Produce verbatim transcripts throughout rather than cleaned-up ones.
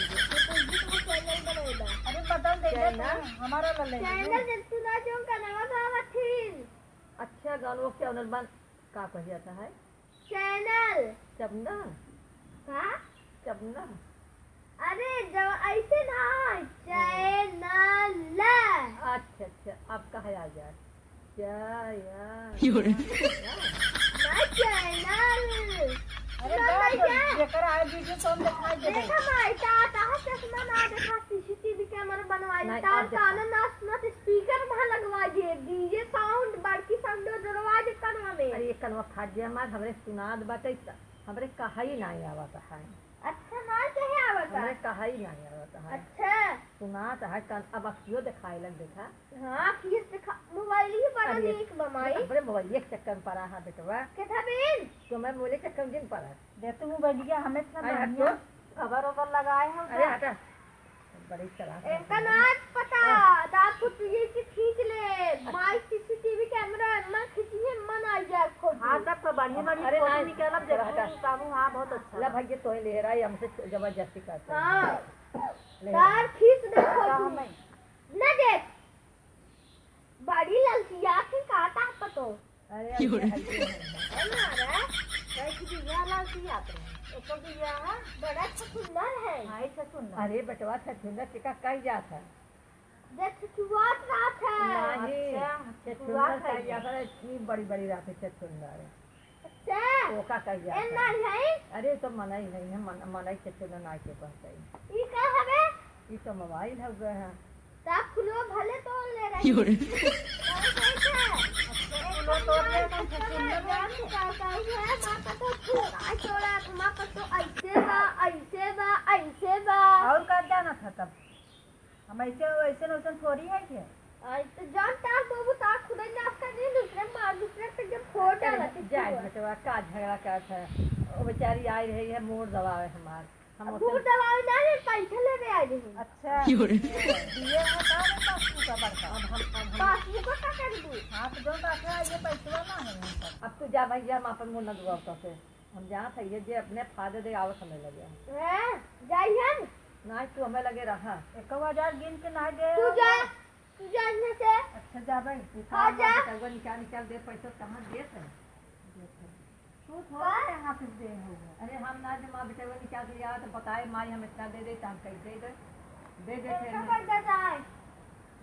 दीजिए। तो कुछ भी तो चैनल बनाएगा। अरे बदल देंगे चैनल? तो हमारा ला ले लीजिए। चैनल जब तू ना जो कनवा गावत थी। अच्छा, गानवा के चैनल बन, का कह जाता है? चैनल। चबना? का? चबना? अरे, जब ऐसे ना, चैनल। अच्छा, अच्छा, अब कहा आ जाए? क्या यार? योरे। ना, चैनल। अरे, ना, बस, भैया। जेकर आए वीडियो तो हम दिखाई देबे। देखा भाई, का, का चश्मा ना देखा, सीसीटीवी कैमरा बनवाई, नहीं, तार अब देखा। कान ना सुनत, स्पीकर वहाँ लगवा दिए, डीजे साउंड, बड़की साउंड दरवाजे कनवा में। अरे, ये कनवा फाट गया हमार, हमरे सुनात बाटे, हमरे कहा ही नहीं आवत है। अच्छा, ना कहे आवत है? हमरे कहा ही नहीं आवत है। अच्छा। सुनात है, कान, अब अखियो दिखाए लग, देखा। हाँ, अखियो दिखा, मोबाइल ही बड़ा अरे, नीक बा, माई। अबरे मोबाइल एक चक्कर में पड़ा है, बेटवा। के था बेन? तो मैं मोबाइल चक्कर में जिन पड़ा। दे तू मोबाइलिया हमें इतना अरे, हट बढ़िया तो। कवर ओवर लगाए हो अरे, का? हटा। बड़ी चलाक है। एनका नाच पता, हाँ। दांत फुट गई कि खींच ले। अच्छा। माई सीसीटीवी कैमरा, अम्मा खींचिए, मन आ गया फोटो। हाँ, तब तो बढ़िया, बढ़िया अरे, फोटो ना, निकालब, हटा। देखू, काबू, हाँ, बहुत अच्छा। ला भैया, तोहे लेहराई, हमसे जबरदस्ती करते हैं। हाँ। ले। तार खींच दे फोटो। हमें। ना देख। बड़ी ललचिया के काटा पतो। अरे, अरे, अरे, अरे। ए मारा, कहे कि बियाह लाल की याद रहे। ओकर बियाह बड़ा छछुंदर है। हाँ, ई छछुंदर। अरे, बेटवा, छछुंदर के का कही जात है? जे छछुआत रात है। नहीं, अच्छा, छछुंदर छछुआत है कही ये। जात है, इतनी बड़ी, बड़ी रात है छछुंदर। अच्छा। वो का कही जात ए, है? नहीं है। अरे, तो मनई नहीं है, मन-, मनई छछुंदर ना के कहते हैं। ई का हवे? ई तो मोबाइल हवे है। ता फुलवा भले तोड़ ले रही। योरे। फुलवा तोड़ ले, तो फुलवा तोड़ ले। का, का हुआ है? माँ का तो फुलवा तोड़ा, माँ का तो ऐसे बा, ऐसे बा, ऐसे बा। और का जाना था तब? हम ऐसे, ऐसे न वैसे थोड़ी है के? आई तो जान तार तो वो तार खुदा नाश कर दे, दूसरे मार, दूसरे पे जब फोड़ अरे, डाला थी जाए तू। बेटवा, का झगड़ा करत है? वो बेचारी आई रही है, मूड़ दबावे हमार। हम अब ओसे मूड़ दबावे ना रे, पैसा लेवे आई रही। अच्छा। क्यों रे? दिए हो का रे बापू? बड़का। अब हम, अब हम पासबुक का कर दू? हाँ, तो जो रखा है, ये पैसवा ना है यहाँ पर। अब तू जा भैया, हम आपन मुंह न दुआवता से। हम जहाँ था, ये जे अपने फायदे दे आवत हमें लगे। हैं? जाई हम? ना, तू हमें लगे रहा। एक हजार गिन के ना दे। तू जा, तू जा इन्हें से। अच्छा, जा भाई, तू हाँ, खा जा। बेटा, वो निकाल, निकाल दे, पैसा कहाँ देत है? देत है। तू थोड़ा का? यहाँ पे दे होगा। अरे, हम ना, जब माँ बेटा वो निकाल के लिया, तो बताए, "माई, हम इतना दे दे, तो हम कह दे दे, दे दे, फिर हम।" कर देता है।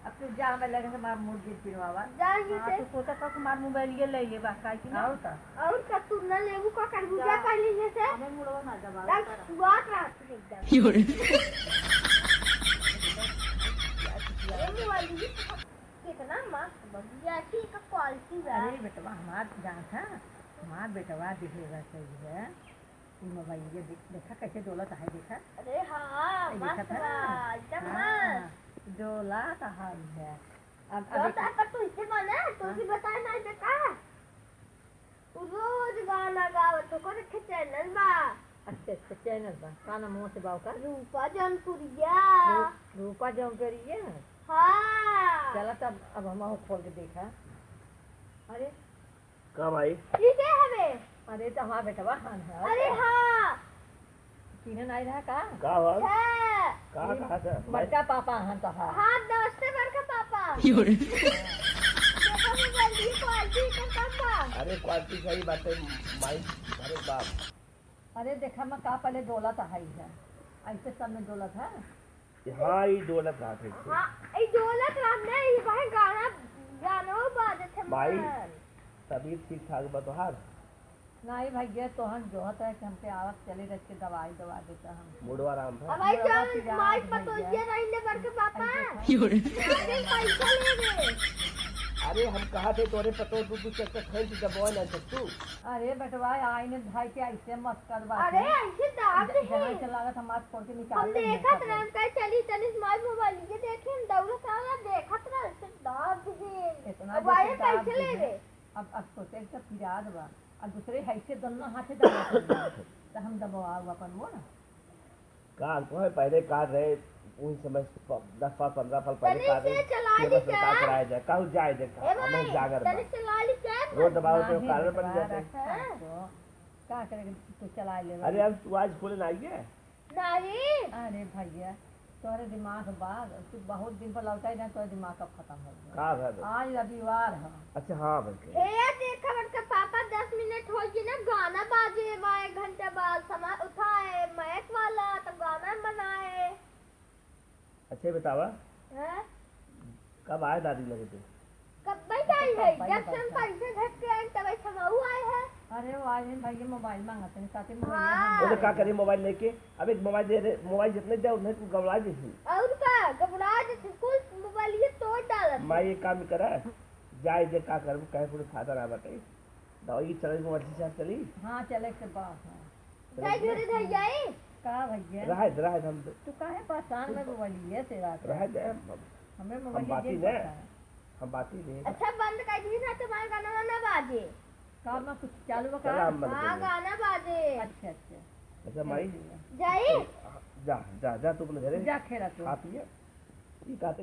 अब तू जा, हमें लगे से मार मुड़ गिर पिरवावा। जा, ये हाँ, से। तू सोचा था, तुम्हार मोबाइल ये ले ले, बस, काहे कि ना? और का? और का, तू ना लेबू, का करबू? जा। जा, पहले ये से। हमें मुड़वा ना दबा, लग कर। सुआत रात में एकदम। यो रे। ये मोबाइल भी कितना मस्त बा, जैसी का क्वालिटी बा। अरे बेटवा, हमार जान था, हमार बेटवा दिखेगा सही है। ई मोबाइल ये देख, देखा कैसे डोलत है, देखा। अरे हाँ, ये देखा मस्त था बा, ना? एकदम हाँ, मस्त। डोलत है। अब, अब डोलत देख। है, पर तू इसे बना, तू हाँ। इसे बताए ना, इसे का? तू रोज गाना गावत, ओकर एक ठे चैनल बा। अच्छा, अच्छा, चैनल बा। का नाम हुआ से बा ओकर? रूपा जौनपुरिया। रू-, रूपा जौनपुरिया? हाँ। चला तब, अब हम खोल के देखा। अरे, का भाई? ई के हवे? अरे, तो हमार बेटवा हन है। अरे हाँ। चिन्हे नाई रहा का? का भाई? है। का, ई का था? बड़का पापा हन तो है। हाँ, नमस्ते बड़का पापा। यो रे। देखो मोबाइल की क्वालिटी का कम बा। अरे, क्वालिटी सही बात है, माई, अरे बाप। अरे, देखा मैं का पहले डोला तो है ही है। ऐसे सब में डोला था। हाँ, ई डोलत रहत है। हाँ, ई डोलत रहत ना, ई भाई गाना, गानो बाजत है भाई, मन। तबीयत ठीक ठाक बा तोहार? नहीं भैया, तोहन जोहत है कि हमके आवत चले रह के दवाई दवा देता हम। मुड़वा राम भर। अब भाई मुड़वा जान, पिरात माई भैया। पतोहिया रही ले बड़के पापा। अरे देखा। अरे पैसा ले रे। अरे हम कहा थे तोरे पतो तू, तू चक्कर खेल के दबावे ना सकतू। अरे बेटवा, आईने भाई के ऐसे मत कर बात अरे, में। ऐसे दाब ज-, जहाँ है। से लागत हम हाथ फोड़ के निकाल हम लेंगे देखत सब रहन, लोग। कहे, "चली, चली, हमारे मोबाइल के देखे, हम दौड़त आवा, देखत रहन, ऐसे दाब है।" इतना अब जोर से आए दाब कैसे दी ले है। रे? अब, अब सोचे कि पिरात बा, अब दूसरे है से दोनों हाथे दबा के दे, तो हम दबावा अपन वो ना। का, तोहे पहले का रहे, उही समय प-, दस साल, पन्द्रह साल पहले तनी का से रहे, चला ये ली बस का? उतार कराए जाए, कहूँ जाए दे, ए हमें भाई, जागर तनी बा। से ला ली का? रोड दबाओ तो नहीं, कारण बन बेटवा, जाते। रखा हाँ। तो, का करे, तू चला ले अरे, भाई। अब तू आज खोले ना आइए। नहीं। अरे भैया, तोहरे दिमाग बा, तू बहुत दिन पर लौटाई ना, तोहरे दिमाग अब खत्म हो गया। का भा दो? आज रविवार है। अच्छा, हाँ, बिल्कुल। हे, देखा बड़का पापा, दस मिनट हो गई ना, गाना बाजे बा, एक घंटा बाद समा उठाए, माइक वाला, तब गाना बनाए। अच्छा, ये बतावा, हाँ? कब आए दादी लगे तू? कब बैठ आई है? कब जब से हम बैठा? पैसे घर के आए, तब ऐसा मऊ आए है। अरे, वो आए हैं भाई, ये मोबाइल मांगते हैं, साथे मोबाइल हाँ। हम वो तो का करी मोबाइल लेके? अब एक मोबाइल दे दे, मोबाइल जितने दे, उतने तू गबड़ा जइसी। और का? गबड़ा जइसी, कुल मोबाइल ये तोड़ डालत है। माई, एक काम करा, जाए दे, का करबू, कहे पूरे फायदा ना बाटे। दवाई चले, मोबाइल से साथ चली। हाँ, चले के बात है। चले जाए ना। घरे धर जाए। का भैया? रहे दे, रहे दे, हम तू काहे परेशान में मोबाइल ये से रात रहे दे, हम, हमें हम मोबाइल बात ये ही नहीं। पता है। हम बात ही नहीं। अच्छा, बंद कर दी ना, तुम्हारा गाना वाना बाजे। का मैं कुछ चालू बा का? चला, हम बंद हाँ, कर दें। गाना बाजे। अच्छा, अच्छा। अच्छा, माई। जाई? जा, जा, जा, तू अपने घरे। जा खेला तू। खा पिए। ई कहते